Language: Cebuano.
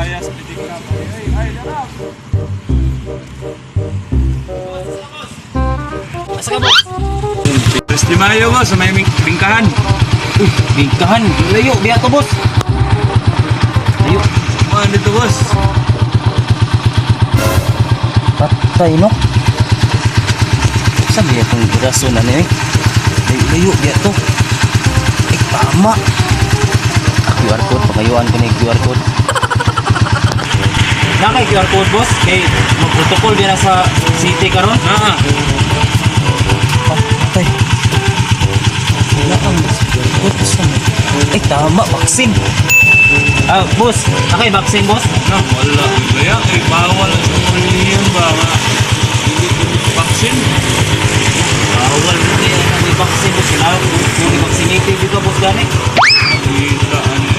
Visayas Pedicab. Ay, ay, dara. Asa ka, boss? Tres de Mayo, boss, sa may bingkahan. Uy, bigkahan. Layo, biya to, boss. Layo. Mga dito, boss. Patay, no? Saan biya itong rason na niya, eh? Layo, layo, biya to. Ay, tama. Ah, QR code. Pangayuan ko na yung QR code. Na kay QR code, boss. Kay mag-protocol biya na sa city karon. Ah, Patay. Wala kang QR code. Saan? Ay, tama. Vaccine. Ah, boss. Na kay vaccine, boss? No, wala. Kaya, eh, bawal ang relihiyon ba? Nga, hindi ko vaccine. Bawal mo kaya na may vaccine, boss. Kailangan kung vaccinated dito, boss, gani. Kita, ano.